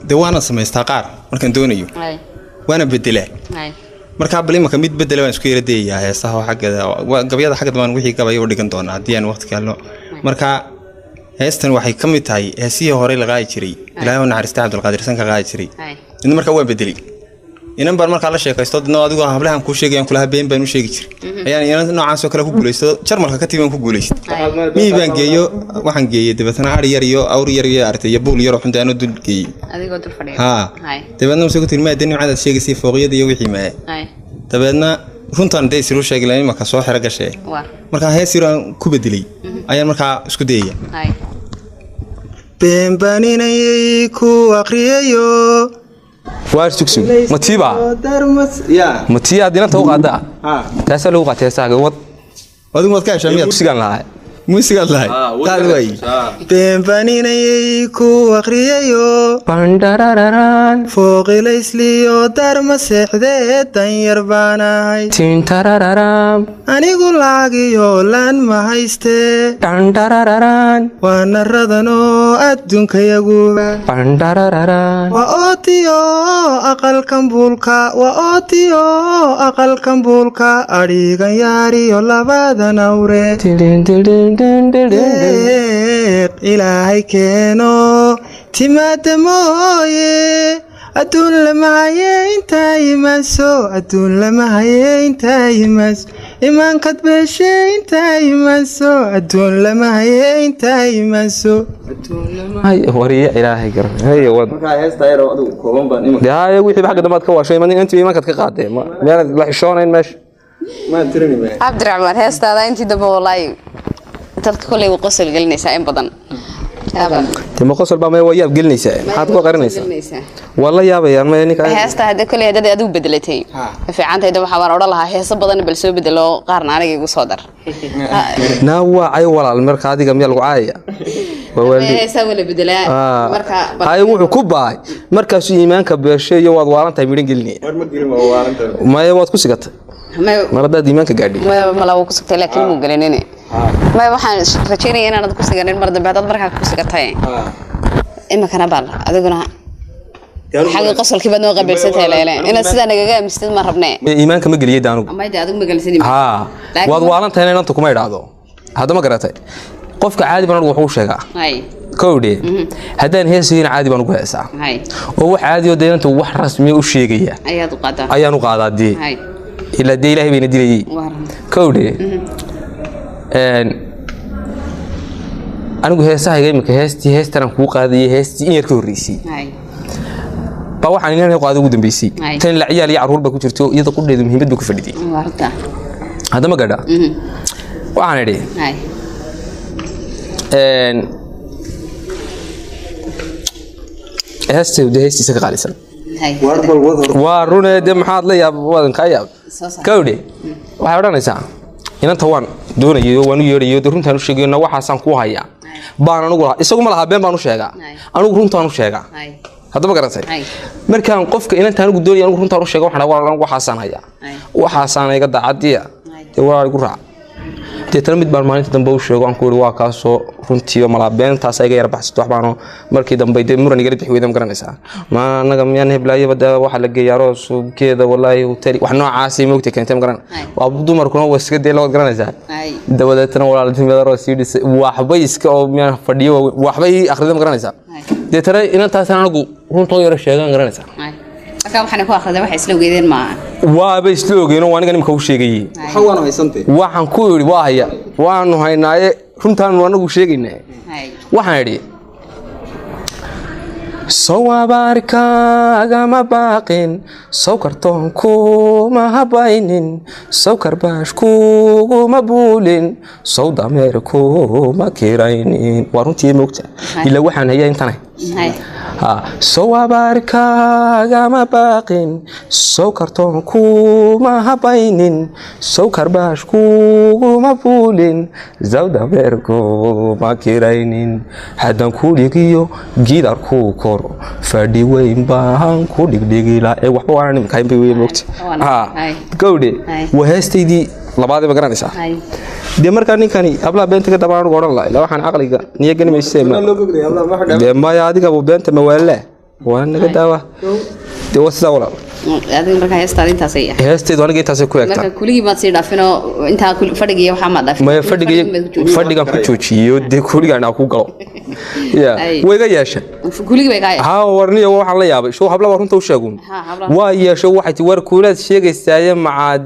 Dee waana samaystaa qaar markaan doonayo, waana bedelaa. Markaa bal imanka mid bedela baan isku yara dayayaa heesaha oo xagga gabyada, xagga dambaan wixii gabaya u dhigan doonaa haddii aan waqti ka helno. Marka heestan waxay ka mid tahay heesihii hore la qaadi jiray, Ilaahay u naxariista, Cabdulqaadir Sanka qaadi jiray. Idna markaa waan bedelay. Inan baan markaa la sheekaysto, dadna adigu hablahan kuu sheegayaan kulaha been baan u sheegi jiray, ayaan inan noocaas oo kale ku guulaysto. Jarmalka ka timi baan ku guulaystay. Miyi baan geeyo, waxaan geeyey dabeetana ari yar iyo awr yar iyo aragtay iyo buul yar oo xuntaano dul geeyey. Adigoo dul fadhiya? Haa. Dabeedna mase ku tiri maa dee nimcadaad sheegaysay fooqyada iyo wixii maaye. Dabeedna runtaan dee isiru sheegi lahayn imanka soo xero gashee. Markaa hees yar aan ku bedelay ayaan markaa isku dayaya. Been baan inayay ku aqriyayo. Waar, sugsug, matiiba? Darmas ya. Matii aad inanta u qaadaa? Haa. Taasaa lagu qaatay heesaaga, wad. Adigu waad ka heshaa miyaad? Musigaan lahaa. Muusigaad lahay, qaad waay. Been baan inayay ku aqriyayo. Bandharararaan. Fooqilaysliyo darma seexdee, danyar baan ahay. Tintarararaam. Anigu lacagiyo laan ma haystee. Dhandharararaan. Waana radanoo adduunkayaguba. Bandharararaan. Waa ootiyo aqalkan buulka, waa ootiyo aqalkan buulka, adhigan yaariyo labadan awre. Tidin tidin din din din din. Deeq Ilaahay keeno timaada mooye, adduun lama haye intaa yimaanso, adduun lama haye intaa yimaanso, iimaankad beeshe intaa yimaanso, adduun lama haye intaa yimaanso. Hay, wariye Ilaahay gar, hay, wad. Dee haya, wixii xagga dambe aad ka waashay intii iimaankaad ka qaadee meelaad la xishoonayn meesha. Cabdiraxmaan, heestaada intii dambe wallaahi dadka kolley way qosol gelinaysaa in badan. Dee ma qosol baa? Maya, waa yaab gelinaysaa. Maxaad ku qarinaysaa? Waa la yaabayaan maya ninka. Heesta hadda kolley haddaad adigu bedelatay ma fiican tahay. Waxaa baan odhan lahaa heeso badan bal soo bedelo, qaarna aniga igu soo dar. Naa, waa cay walaal. Marka adiga miyaa lagu caayaya? Waa waalid. Heesaa wala bedelaa marka. Hay, wuxuu ku baay markaasuu iimaanka beeshay iyo waad waalan tahay midhan gelinaya. Maya, waad ku sigatay mar haddaad iimaanka gaadhay. Mala wuu ku sugtay, laakiin muu gelinin. Maya, waxaan rajaynaya inaanad ku siganin mar dambe haddaad markaa ku sigatay. Iminkana bal adiguna xagga qosolkii baad noo qabiilsantahay, leele inaad sidaa nagaga aamistid ma rabne. Iimaanka ma geliyay daanugu. Mayda, adigu ma gelisin. Haa, waad waalan tahay inanta kuma idhaahdo hadda, ma garatay? Qofka caadi baan anigu wuxuu sheegaa. Kowdhe, haddaan heesayna caadi baan ugu heesaa oo wax caadi oo dee inanta wax rasmiya u sheegaya ayaad u qaadaa. Ayaan u qaadaa dee. Ilaa dee Ilaahay bayna dilayey. Kowdhe, anigu heesahayga iminka heestii heestan kuu qaadayay, heestii in yar ka horreysay baa waxaan inaan qaado ugu dambeysay. Tan ila ciyaal iyo carruur baa ku jirto, iyada qudheedu muhiimad bay ku fadhiday. Warta. Hadda ma gadha? Waxaan idhi heesta dee heestiisa ka qaalisan. Waa rune dee, maxaad la yaab waadan kaa yaab? Soo saar. Kawdhe, waxay odhanaysaa inanta waan doonayo, waan u yeedhayo, dee runtaan u sheegayo na waxaasaan kuu hayaa baan anigu lahaa. Isagu ma lahaa been baan u sheegaa. Anigu runtaan u sheegaa. Haddaba garatay? Markaan qofka inanta anigu doonaya, anigu runtaan u sheega, waxaan dhahaa, walaal, anigu waxaasaan hayaa, waxaasaan iga daacadiya, dee walaal igu raac. Deetana mid baan maalinta dambe u sheego, aan ku yidhi waa kaasoo runtii malaa beentaas iga yara baxsato waxbaano. Markii dambe dee muran igala bixi weyda, ma garanaysaa? Ma anaga miyaan heblaayaba dee waxaa la geeyaa arooskeeda, walaahi hoteli wax noocaasay moogtay keentay, ma garan. Waa dumarkuna waa iska dee lawaad garanaysaa. Dabadeetana walaaltinimada aroos sii dhisay, waxbay iska oo miyaan fadhiyo, waxbay akhrida, ma garanaysaa? Deetana inantaasaan anigu runtoo yara sheegaan, garanaysaa? Marka waxaan ku akhriday waxay isla ogeedeen maaha. Waaba isla ogeyno, waa aniga nimka u sheegayey. Waxaan ku idhi waa haya, waanu haynaaye, runtaanu anagu sheegaynaa. Waxaan idhi sow abaarkaagama baaqin, sow kartoon kuma habaynin, sow karbaash kuguma buulin, sow dameer kuma kiraynin. Waa runtii moogta, ilaa waxaan hayaa intana. Sow abaarkaagama baaqin, sow kartoon kuma habaynin, sow karbaash kuguma buulin, sow dameer kuma kiraynin, haddaan ku dhigiyo gidaar ku koro, fadhi weyn baan ku dhigdhigila ee waxba waana nimkayn bay wey moogta. Gawdhe, waa heestaydii labaadii, ma garanaysaa? Dee markaa ninkani hablaha beenta ka dabaan anigu odhan lahaa, ilaa waxaan caqliga niyo geli maysee. Dee maya, adiga buu beenta mawaalaa. Waa naga daawa dee, waa sidaa walaal. Adiga markaa heestaada intaasay ahayd? Heesteedu aniga intaasay ku egtaa. Marka kuligii maad sii dhaafinoo intaa fadhigii waxaa maad dhaafin? Maya, fadhiga fadhigan ku joojiyo dee, kuligaan aan ku galo ya. Ay. Way iga yeesha. Kuligii bay kaa yeeshay? Haa, warniyo waxaan la yaabay show habla waa runta u sheegun. Ha, hablaha. Waa yeesho, waxay ti war kuulaad sheegaysaaye macaa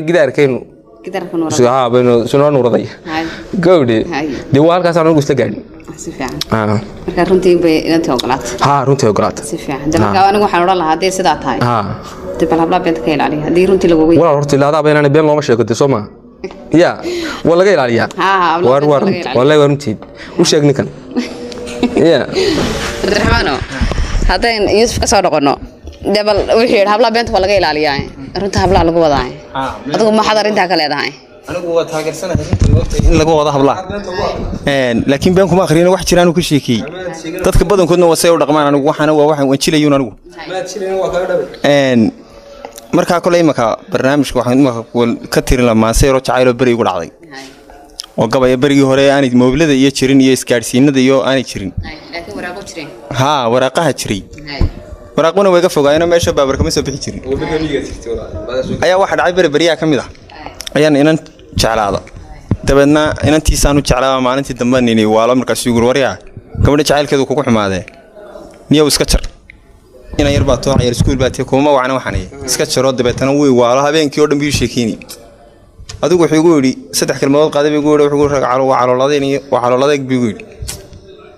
gidaarkaynu. Gidaarka nuurada. Haa, baynu sunoo nuuraday. Hay. Gawdhe. Hay. Dee waa halkaas aan anigu isla gaadhin. Si fiican. Haa. Marka runtii bay inantii ogolaatay? Haa, runtii ogolaata. Si fiican. De marka anigu waxaan odhan lahaa, haddii sidaa tahay, haa, de bal hablaha beenta ka ilaaliya haddii runtii lagugu walaal horta ilaadaaba inaanay been looma sheego dee, soo maa ya, waa laga ilaaliyaa. Haa, haa, hablaha waar beenta waar waa laga ilaaliyaa. Wallahi waa runteed, u sheeg ninkan ya. Cabdiraxmaano, haddayn Yuusuf ka soo noqono, dee bal wuxuu yidhi hablaha beenta waa laga ilaaliyaa, runta hablaha lagu wadaa. Adigu maxaad arrintaa ka leedahay? Anigu waa taageersanahay runta, moogtay in lagu wado hablaha, laakiin been kuma akhriyana, wax jiraan uu ka sheekeeyey. Dadka badankoodna waa say u dhaqmaan. Anigu waxaana waa waxaan wanjilayuun anigu. Markaa kole imaka barnaamijka waxaan imaka ka tirin lahaa maanseero jacayloo beri igu dhacday oo gabaya, berigii hore aanay moobilada iyo jirin iyo isgaadhsiinada iyo aanay jirin. Laakiin waraaqo jireen? Haa, waraaqaha jiray, waraaquna way ga fogaayeenoo meesha baabar kama soo bixi jirin. Ayaa waxa dhacay beri beryaha ka mid ah ayaan inan jeclaada, dabeedna inantiisaan u jeclaaba. Maalintii dambe nini waalo markaas igu waryaa, gabadha jacaylkeedu kugu xumaadee niyow iska jar, inan yar baa too ciyar iskuul baa tee kuma wacna, waxaan iska jaro. Dabeetana wii waalo habeenkii oo dhan buu ii sheekeynay. Adigu wuxuu igu yidhi saddex kelmadood qaaday buu igu yidhi, wuxuu igu yidhi waa calooladeyn iyo waa calooladeeg buu igu yidhi,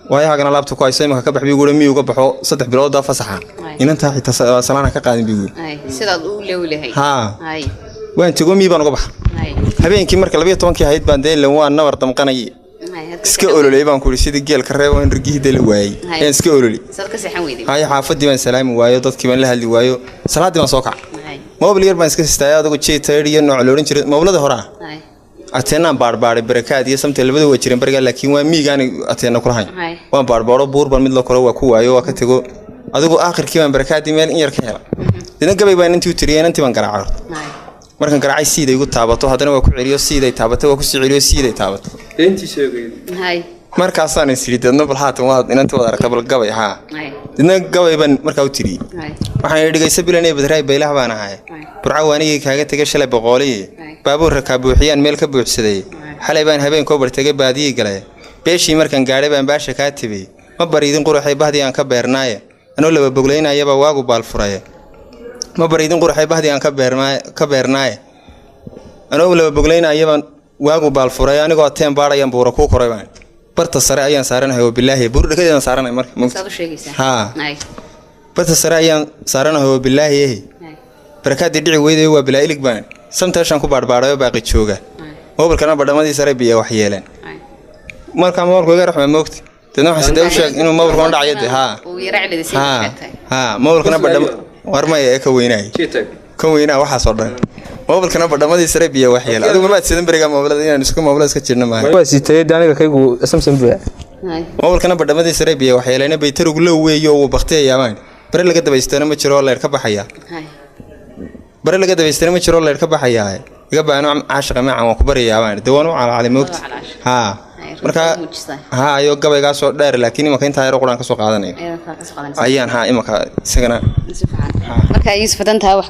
waayahagana laabta ku hayso, imaka ka bax buu igu yidhi, miyuu uga baxo 3 biloodaa fasaxa, inantaa xitaa salaana ka qaadin buu igu yidhi. Sidaad u leewi lahayd? Haa, waan tego, mii baan uga baxa. Habeenkii marka 12-kii ahayd baan dee ilan waa nabar damqanayay, iska ololey baan ku yidhi, sidii geelka reebo in rgihii dee la waayey ayaan iska ololey. Saad ka seexan weyday? Haye, xaafadii baan salaami waayo, dadkii baan la hadli waayo, salaaddii baan soo kaca. Mobil yar baan iska sistaayay, adigu jaytayr iyo nooc la odhan jiray mobilada hore ah, ateenaan baarbaaray, barakaad iyo samtay labada waa jireen barigaa, laakiin waa miigaanay ateena kulahayn. Waan baarbaaro, buur baan mid la koro waa ku waayo, waa ka tego. Adigu aakhirkii baan barakaadii meel in yar ka hela. Dina gabay baan intii u tiriyay, inantii baan garaacay horta. Markaan garaacay siiday igu taabato, haddana waa ku celiyo, siiday taabato, waa kusii celiyo, siiday taabato. Markaasaan is yidhi deedna bal haatan waad inantii wad aragta, bal gabay haa. Deedna gabay baan markaa u tiriyey. Waxaan idhi dhegaysa bilanay badraay baylah baan ahay, Burco waanigii kaaga tegay shalay boqoolii, baabuur rakaa buuxiyaan meel ka buuxsaday, xalay baan habeenkoo bartegay baadiyii galay, beeshii markaan gaadhay baan baasha kaa tibay, ma bariidin quruxay bahdii aan ka beernaaye, anoo laba boglaynayaba waagu baalfuraye, ma bariidin quruxay bahdii aan ka beernaaye ka beernaaye, anoo laba boglaynayabaan waagu baalfuray, anigoo ateen baadhayaan buura kuu koray baan, barta sare ayaan saaranahay oo bilaahi buur dhakadeedaan saaranahay marka Saad u sheegaysaa? Haa, barta sare ayaan saaranahay oo bilaahi ehe, barakaadii dhici weyday waa bilaa ilig baan samteeshaan ku baadhbaadhayo baaqi jooga, moobilkana badhamadii sare biya wax yeeleen. Markaa moobilku iga raxma moogta, deedna waxaan sidee u sheeg inuu moobilkuna dhacayo de haa. Uu yara ciladiisay? Haa haa, moobilkana badhama war maya ee ka weynaay ka weynaa waxaasoo dhan, moobilkana badhamadii sare biya wax yeeleen. Adigu maad sidan berigaa moobilada inaan isku moobilada iska jirna maaha. Waa sitay dee, aniga kaygu Samsung buu. Moobilkana badhamadii sare biya wax yeeleena, baytarigu low weeyo, wuu baktiyayaabaan, bare laga dabaystana ma jiro leer ka baxaya, bare laga dabaystana ma jiro leer ka baxayaa, iga baano caashiqa macan waan ku baryayaabaan, dee waan u calacalay moogta. Haa, marka haa ayo gabaygaasoo dheer, laakiin imanka intaa yaro quraan ka soo qaadanayo ayaan haa imanka isagana. Marka Yuusuf, hadantaa wax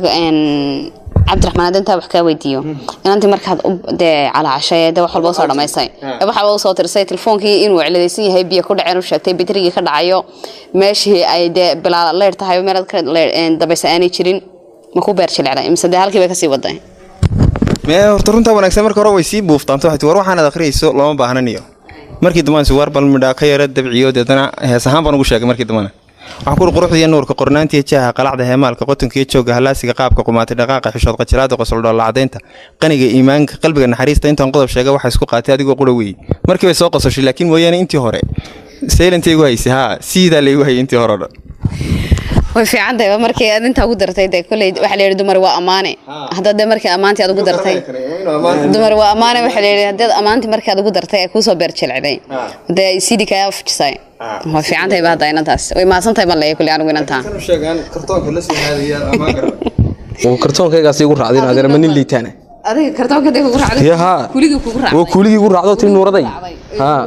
Cabdiraxmaan, hadantaa wax kaa weydiiyo, inantii markaad u dee calaacashay, dee wax walba usoo dhamaysay, wax walba usoo tirsay, telefoonkii inuu ciladaysan yahay, biyo ku dhaceen u sheegtay, bitrigii ka dhacayo, meeshii ay dee bilaa leer tahay, meelaad ka dabaysa aanay jirin, ma ku beer jilecday mise dee halkii bay kasii waday? Mee, horta runtaa wanaagsan marka hore way sii buuftaanto, waxay tii war waxaanaad akhriyayso looma baahnaniyo. Markii dambaan si war bal midhaa ka yara dabciyo, deetana hees ahaan baan ugu sheegay. Markii dambana waxaan ku quruxda iyo nuurka qornaantiiyo jaaha qalacda heemaalka qotonka iyo joogga halaasiga qaabka qumaatay dhaqaaqa xishood qajilaada qosol dhoolla cadaynta qaniga iimaanka qalbiga naxariista, intaan qodob sheega waxa isku qaatay adigoo qura weeyey. Markii bay soo qososhay, laakiin mooyaane intii hore saylantay igu haysay, haa, siidaa la igu hayay intii hore o dhan. Way fiican tahay markii aad intaa ugu dartay. Dee kolley waxaa la yidhi dumar waa ammaane, haddaad dee markii ammaantii aad ugu dartay, dumar waa ammaane waxaa la yidhi, haddaad ammaantii markii aad ugu dartay ay kuusoo beer jilcday, dee sidii kaa fujisay, way fiican tahay ba. Hadda inantaas way mahadsan tahay baan leeyahay kolley anigu inantaa. Oo kartoonkaygaas igu raacday adeer, ma nin liitaana? Adiga kartoonka dee kugu raacday? Haa. Kuligii kugu raacday. Oo kuuligii igu raacdo tii nuuraday. Haa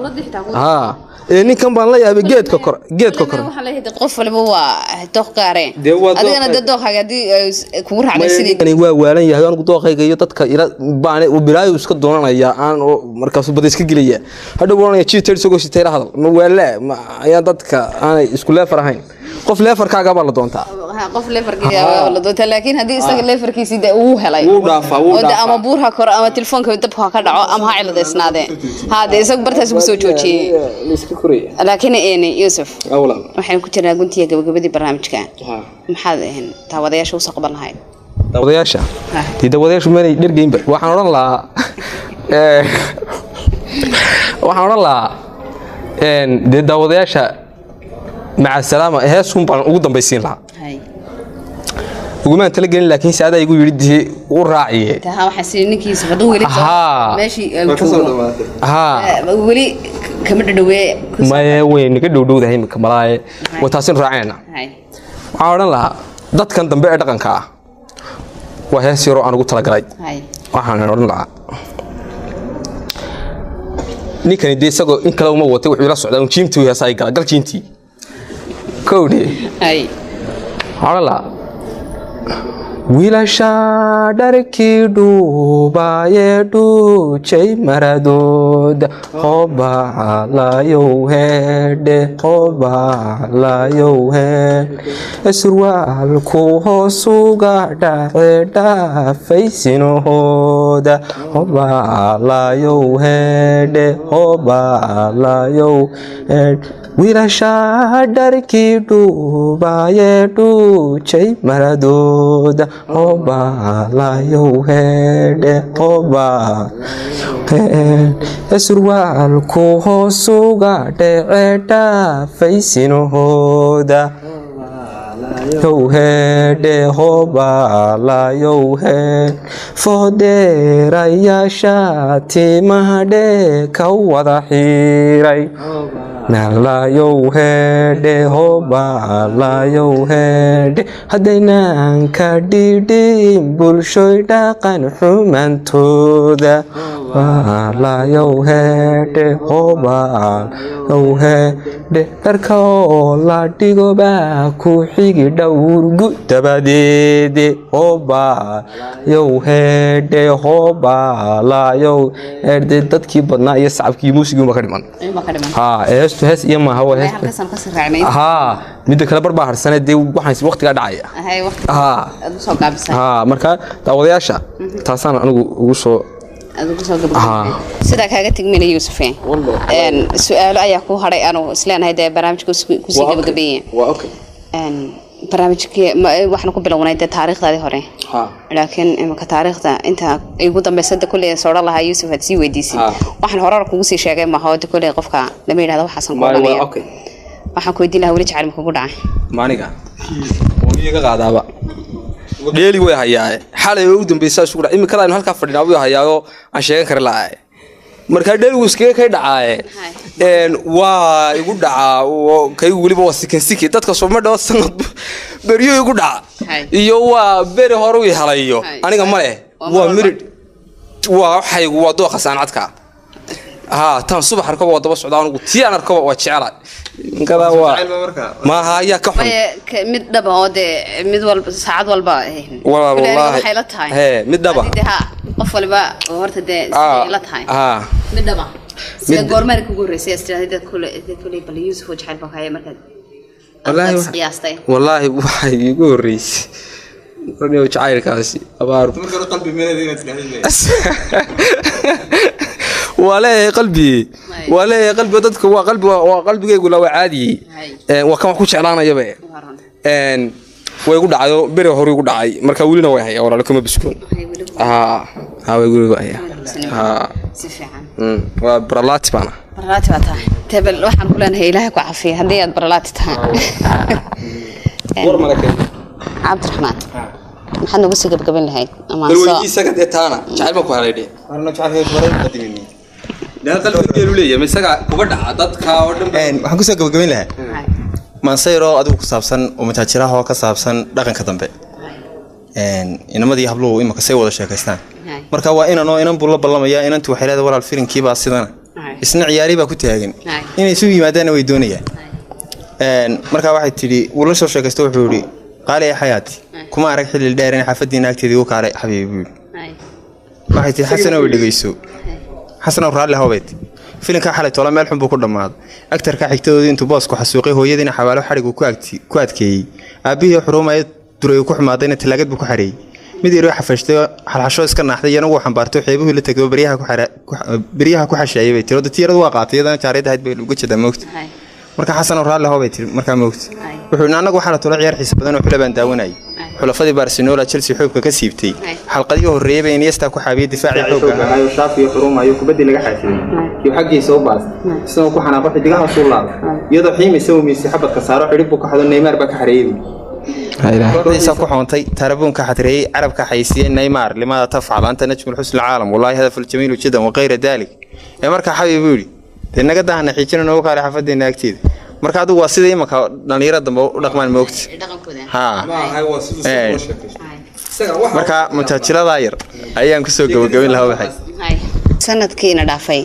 haa. Ee ninkan baan la yaabay, geedka kor, geedka kor. Waxaa leeyahay qof waliba waa dooq gaare. Dee waa dooq. Adigana dee dooqaaga haddii ay kugu raacday sidii. Ninkani waa waalan yahay. Anigu dooqayga iyo dadka ila baan uu bilaayo iska doonanaya aan oo markaasuu bada iska gelaya, hadhow oranaya jiiter isagoo sitay la hadal ma waala ma ayaa dadka aanay isku leefar ahayn. Qof leefarkaaga baa la doontaa. Ha, qof leefarkiisa waa la doontaa, laakiin haddii isaga leefarkiisii dee uu helay, Wuu dhaafaa, wuu oo dee dhaafaa. Ama buur ha koro ama telefoonka dabka ha ka dhaco ama ha ciladaysnaadee, ha dee isagu bartaas ugu soo joojiyey. La iska koraya. Laakiin Yuusuf, walaal, waxaynu ku jirnaa guntiga gabagabadii barnaamijka. Maxaad daawadayaasha usoo qaban lahayd? Daawadayaasha? Ha. Dee daawadayaashu manay dhergeynba. Waxaan odhan lahaa waxaan odhan lahaa dee daawadayaasha maca salaama. Heesun baan ugu dambaysiin lahaa. Ugumaan talagelin, laakiin se adaa igu yidhi dee u raaciye. Taha waxaa sii ninkii Yuusuf hadduu weli meeshii uu joogo. Weli kama dhadhawee. Maye, way naga dhowdhowdahay imika malaaye, waa taasin raacayna. Waxaan odhan lahaa dadkan dambe ee dhaqanka ah waa hees yaroo aan ugu talagalay. Waxaan odhan lahaa ninkani dee isagoo in kale uma watay, wuxuu ila socdaa un jiimtii heesaa ay gala gal jiimtii kowdhe. Waxaan odhan lahaa wiilasha dharkii dhuubaye dhuujay maradooda, hobaclayow hedhe, hobaclayow hedhe, surwaalku hoosuga dhace dhaafay sinahooda, hobaclayow hedhe, hobaclayow hedhe, wiilasha dharkii dhuubaye dhuujay maradooda, hobaclayow hedhe, hoba surwaalku hoosuga dhece dhaafay sinahooda, yow hedhe, hobalayow hedh, foodeerayaasha timaha dhee ka wada xiiray, nalayow hedhe, hobalayow hedhe, haddaynaan ka dhidhin bulshoy dhaqan xumantooda, balayow hedhe, hobalayow hedhe, dharka oo la dhigo baa ku xigi dhowrgu dabadeede, hobalayow hedhe, hobalayow hedhe. Dadkii badnaa iyo sacabkii muusigii uma ka dhiman. Ima ka dhiman. Haa, heestu hees iyo maaha, waa hees. Halkaasaan kasii raacnay. Haa, midda kale bar baa harsane dee, waxaan waqtigaa dhacaya. Hay, waqti Haa. Aad usoo gaabisay. Haa, marka daawadayaasha taasaan anigu ugu soo Aad ugu soo gabagabisay. Sidaa kaaga tegmina Yuusufe, su-aalo ayaa ku hadhay anu isleenahay dee barnaamijka kusii gabagabeeye. Waa okay. Barnaamijkii waxaan ku bilownay dee taariikhdaadii hore, laakiin imika taariikhda inta igu dambaysa de kulley soo odhan lahaa Yuusuf aad sii weydiisid. Waxaan horena kugu sii sheegay maaha de kulley qofka lama yidhahdo waxaasan ku odhanaya. Waxaan ku weydiin lahaa, weli jacayl ma kugu dhacay? Maaniga iga qaadaaba dheeli way hayaaye, xalay oo u dambaysaa isugu dhac. Imikada aynu halkaa fadhinaa buu hayaayoo aan sheegan kari lahaa. Markaa dheeligu iskaga kay dhacaaye. Waa igu dhacaa oo kaygu weliba waa sikin siki dadka sooma dhawo sanad beryo igu dhaca iyo waa beri hore u helayo. Aniga ma leh. Waa waa mar walba. Mirid waa waxaygu, waa dooqa saancadka. Haa, tan subax arkaba waa daba socdaa anigu, tii aan arkaba waa jecela. Ninkadaa waa maaha ayaa ka xun. Maye, mid dhaba oo dee mid walba saacad walba Walaal, kuley aniga wallaahi. Waxay la tahay Hee, mid dhaba. Haddii dee haa, qof waliba oo horta dee siday la tahay. Mid dhaba sida goormaari kugu horreysay is tiraahday dad kule dad kule bal Yuusuf oo jacayl baa kaya markaad Wallaahi aad qiyaastay? Wallaahi waxay iigu horreysay warniyow jacaylkaasi abaar waa leeyahay qalbi, waa leeyahay qalbi dadka, waa qalbi, waa qalbigaygu la waa caadiyey. Waa kan wax ku jeclaanayaba. Waa run. Way igu dhacdo beri hore igu dhacay, marka welina way hayaa walaalo, kama biskoon. Waxay weli haa haa, way weli way hayaa. Haa. Si fiican. Waa baralaati baana. Baralaati baa tahay tebel, waxaan ku leenahay Ilaahay ku cafiya haddii aad baralaati tahay. War malakay. Cabdiraxmaan, maxaad nagu sii gabagabin lahayd ama bal soo weydii isaga dee taana jacayl ma ku helay dhe qalbiga geelu leeyahay ma isaga kuga dhaca dadka oo dhan Waxaan kusoo gabagabayn lahaa maansayro adigu ku saabsan oo mataajiraha oo ka saabsan dhaqanka dambe. Inamadii habluhu imaka say wada sheekaystaan. Marka waa inanoo inan buu la ballamayaa, inantu waxay leedahay walaal filinkiibaa sidana. Isna ciyaari baa ku taagan, inay isu yimaadaanna way doonayaan. Markaa waxay tidhi, wuu la soo sheekaysto, wuxuu yidhi qaali ee xayaati, kuma arag xilli dheer, in xaafadiina agteedii u kaalay xabiibi buu yidhi. Waxay tihi Xasanow dhegeyso, Xasanow raalli hawbeyd, filinkaa xalay tola meel xun buu ku dhammaaday. Agtarka xigtadoodii intuu boosku xasuuqay, hooyadiina xabaalo xadhigu ku adkeeyey, aabbihii xuruumaya duray uu ku xumaadayna talaagad buu ku xareeyey, mid yaroo xafashtay oo xalxasho iska naaxday iyana wuu xambaartay, xeebuhii la tegay oo beryaha ku xasheeyay bay tiri. Oo tiyaradu waa qaatay, iyadana jaariyadda ahayd bay uga jeedaa moogta. Marka Xasanow raalli how bay tiri. Markaa moogta wuxuu yidhi annagu waxaa la tolo ciyaar xiisa badan oo xula baan daawanayay, xulafadii Barcelona Chelsea xoogka ka siibtay, xalqadii horreeyay bay Iniesta ku xaabiyay difaacii xoogga ahaa oo Xavi xurumayo, kubaddii laga xaasiday iyo xaggiisa u baas isagoo ku xanaaqo xidigaha suu laabay, iyadoo xiimaysa uu Messi xabadka saaro, xidhib buu ka xado, Neymar baa ka xareeyay, kooxdiisa ku xoontay, tarabuunka xadreeyay, carabka xaysiiyey Neymar, limaada tafcal anta najmul xusn alcaalam, wallahi hadaf aljamiilu jiddan waqayra daalik. Ee markaa xabi buu yidhi dee naga daahna xiijina, noogu kaalay xafadeena agteeda. Marka adigu waa sida imanka dhalinyarada dambe u dhaqmaan moogta. Haa, marka mutaajiladaa yar ayaan kusoo gabagabin lahaa. Waxay sanadkiina dhaafay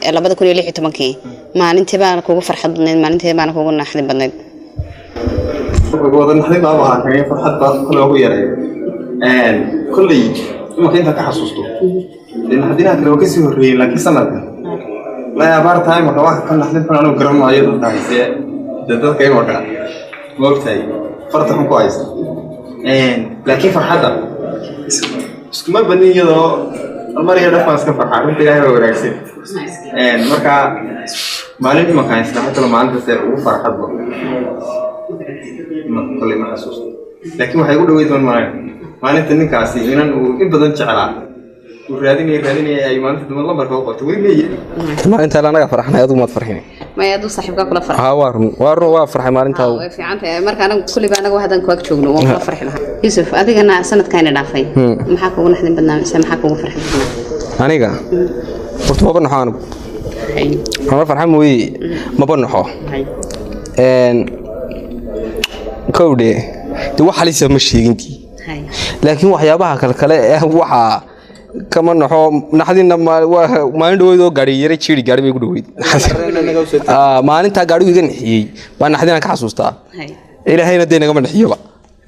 ee 2016-kii, maalintii baana kugu farxad badnayd, maalintii baana kugu naxdin badnayd? Wada naxdin baa ahaa kagay, farxad baa kale ugu yaray. Kolley imanka intaan ka xasuusto dee naxdinaha kale waa kasii horreeyey, laakiin sanadka la abaartaa imanka wax ka naxdin xun anigu garan maayo. Dadka haysee dee dadka imanka moogtahay farta xun ku haysta, laakiin farxadda iskuma badnin, iyadoo mar iyo dhaf baan iska farxaa. Runta Ilaahay baa wanaagsan. Marka maalin imanka haysta kale maalintaas ugu farxadba kolley ma xasuusto, laakiin waxay ugu dhaweyd baan malayn maalinta ninkaasi inan uu in badan jeclaa uu raadinaya raadinaya ay maalinta dambe lambarka u qortay weli leeyahay. Maalinta anaga farxnay, adigu maad farxin. Maya, aduu saaxiibkaa kula farxay. Haa, waa run, waa run, waa farxay maalintaa. Way fiican tahay. Marka anagu kulliba anagu haddaan ku ag joogno waan kula farxi lahaa. Yuusuf, adigana sanadkaana dhaafay maxaa kugu naxdin badnaa mise maxaa kugu farxin badnaa? Aniga horta maba naxo anigu, ama farxa mooye maba naxo. Kowdhe de wax halisa ma sheegintii, laakiin waxyaabaha kale kale ee waxaa kama naxo. Naxdinna maalin dhaweyd oo gaari yara jiiri gaari bay ku dhaweyd, maalintaa gaarigu iga nixiyey baa naxdinaan ka xasuustaa. Ilaahayna dee nagama nixiyoba,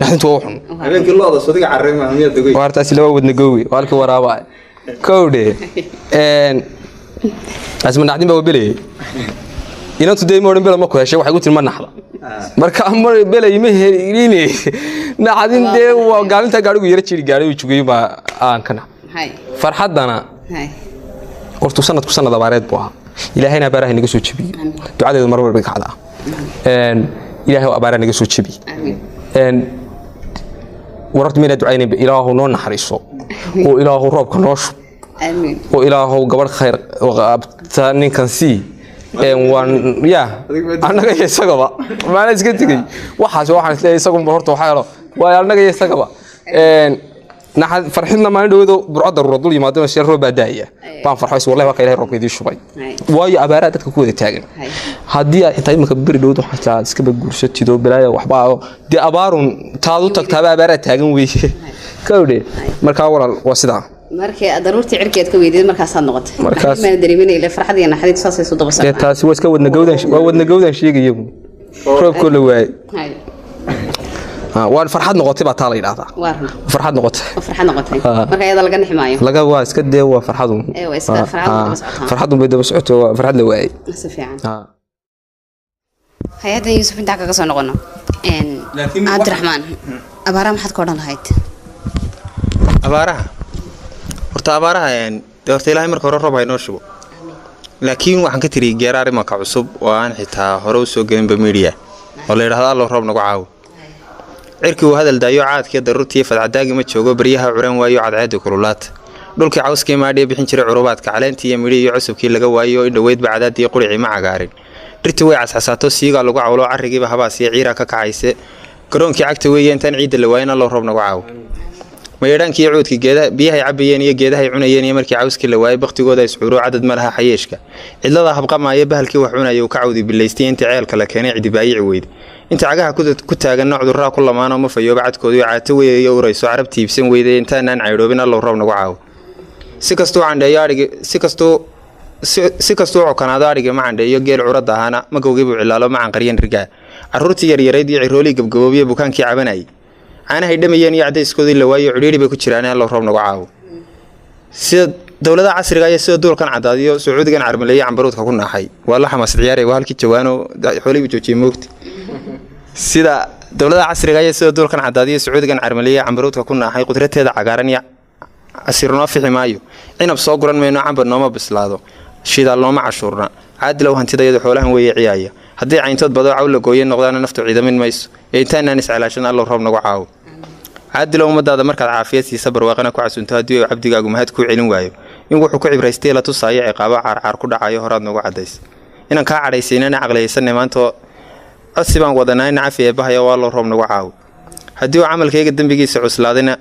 naxdintu waa xun. Habeenkii lo'da sodiga carray miyaad dogay? Waartaasi laba wadna goowe waa halkii waraaba. Kowdhe asma naxdin baa belayay inantu dee ma odhan bela ma ku heshay, waxay ku tiri ma naxda. Marka ma belay ma helin naxdin, dee waa gaalintaa gaarigu yara jiri gaari uu jugay baa aan ka nax. Farxaddana hortu sanadku sanad abaareed buu ahaa, Ilaahayna abaaraha naga soo jebiyey, ducadeedu mar walba kacdaa, Ilaahay oo abaaraha naga soo jebiy. Wararta mayna ducaynayba, Ilaahu noo naxariiso oo Ilaahu roobka noo shub oo Ilaahu gabadh khayr qabta ninkan sii. Waan ya annaga iyo isagaba maana iska tegey waxaas, waxaan isleeyahay isagunba horta waxaa helo waa annaga iyo isagaba. Farxidna maalin dhaweedo burco daruura dul yimaado shee roob baa daaya baan farxo, wallahi waa ka Ilahay roobka idiin shubay, waayo abaaraha dadka ku wada taagan. Haddii aad xitaa imanka beri dhaweed waxaa taa iskaba guursatid oo balaaya waxba dee abaarun taad u tagtaaba abaaraha taagan weeye kawdhe. Markaa walaal waa sidaa. Markii daruurtii cirkeed ka weydiid markaasaad noqotay markaas maan dareeminay ile farxad iyo naxariis saasay soo daba socdaan. Taasi waa iska wadna gawdan, waa wadna gawdan sheegayagu roobkoo la waayay waa farxad noqotay baa taa la yidhaahdaa, farxad noqotay, farxad noqotay. Marka iyada laga nixi maayo, laga waa iska dee waa farxadun, farxadun bay daba socoto, waa farxad la waayay. Si fiican. Hay-addan Yuusuf intaa kaga soo noqono. Cabdiraxmaan, abaaraha maxaad ka odhan lahayd? Abaaraha horta, abaaraha dee horta Ilaahay marka hore roob haynoo shubo, laakiin waxaan ka tiri geeraar imanka cusub oo aan xitaa hore usoo gelinba media oo la yidhahdo Allow roob nagu caawo. Cirkii uu hadal daayo caadkii daruurtii fadcadaagi ma joogo, baryaha curan waayo cadceedii kululaata, dhulkii cawskii maadhiya bixin jiray curubaadka, caleentii iyo midhihii iyo cusubkii laga waayo, in dhoweydba cadaadii quricii ma cagaarin, dhirtii way casxasaato, siigaa lagu cawlo, carrigiiba habaasiyo ciiraa ka kacayse, garoonkii cagta weeye intaan ciidda la waayin, Allow roob nagu caawo. Mayeedhaankii iyo cuudkii geedaha biyahay cabayeen iyo geedahay cunayeen iyo markii cawskii la waayay baktigooda iscuuro, cadad ma laha xayeeshka, cidlada habqamaaya bahalkii wax cunaya uu ka cawdi bilaystay, intii ceelka la keenay cidibaayici weyde, inta cagaha ku taaganna cudurraa ku lamaanoo ma fayooba cadkoodu caato weyayo urayso, carabti iibsan weyday intaanaan caydhoobin, Allow roob nagu caawo. Si kastuu candheeyo adhigi, si kastuu Si kastuu cokanaado adhiga ma candheeyo, geel curadda ahaana magowgii buu cilaalo ma canqaryan rigaa. Carruurtii yaryarayd iyo ciroolii gabgaboobiye bukaankii cabanayay caanahay dhamayeen iyo cadayskoodii la waayo, cidhiidhi bay ku jiraan, allow roob nagu caawo. Sida dowladaha casriga iyo sida duulkan cadaadiyo Sacuudigan carmaleeye cambaruudka ku naaxay, waa la xamaasad ciyaaray, waa halkii jawaano xoolihii buu joojiyey moogta. Sida dowladaha casriga iyo sida duulkan cadaadiyo Sacuudigan carmaleeye cambaruudka ku naaxay, qudrateeda cagaaran iyo casiir noo fixi maayo, cinab soo guran mayno, camba nooma bislaado, shidaal nooma cashuurna. Caadilow hantidayadu xoolahan weeye ciyaaya, haddii cayntood bado caw la gooye noqdaana naftu ciidamin mayso ee intaanaan iscelaashan, allow roob nagu caawo. Caadilow ummadaada markaad caafiyad siisa, barwaaqana ku casunto, haddii uu cabdigaagu mahad kuu celin waayo, in wuxuu ku cibraystay la tusaayo ciqaabo caarcaar ku dhacayo, horaad noogu cadays. Inaan kaa cadhaysiinana caqliyaysanay maantoo codsi baan wadanaa, cafi eebbahaya, waa loo roob nagu caawo. Haddii uu camalkayga dembigiisa cuslaadayna,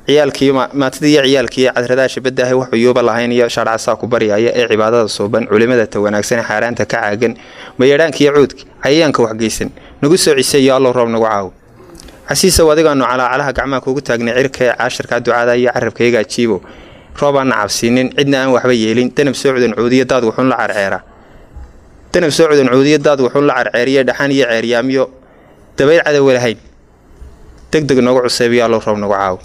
ciyaalkiiyo maatidii iyo ciyaalkiiyo cadradaa shabadaahay wax cuyuuba lahayn iyo shaadhcasaa ku baryaya ee cibaadada suuban, culimada ta wanaagsan, xaaraanta ka caagan, mayadhaanka iyo cuudka cayayaanka waxgeysan nagu soo ciseeyo, allow roob nagu caawo. Casiisow adigaanu calaacalaha gacmaha kuugu taagnay cirka ee caashirkaa ducada iyo carabkayga ajiibo, roobaanna cabsiinin, cidna aan waxba yeelin, danab soo cudan cuudiyo daad wuxuun la carceera, danab soo cudan cuudiyo daad wuxuun la carceeriyo, dhaxan iyo ceeryaamyo dabayl cadowa lahayn, deg deg noogu cuseybiyo, allow roob nagu caawo.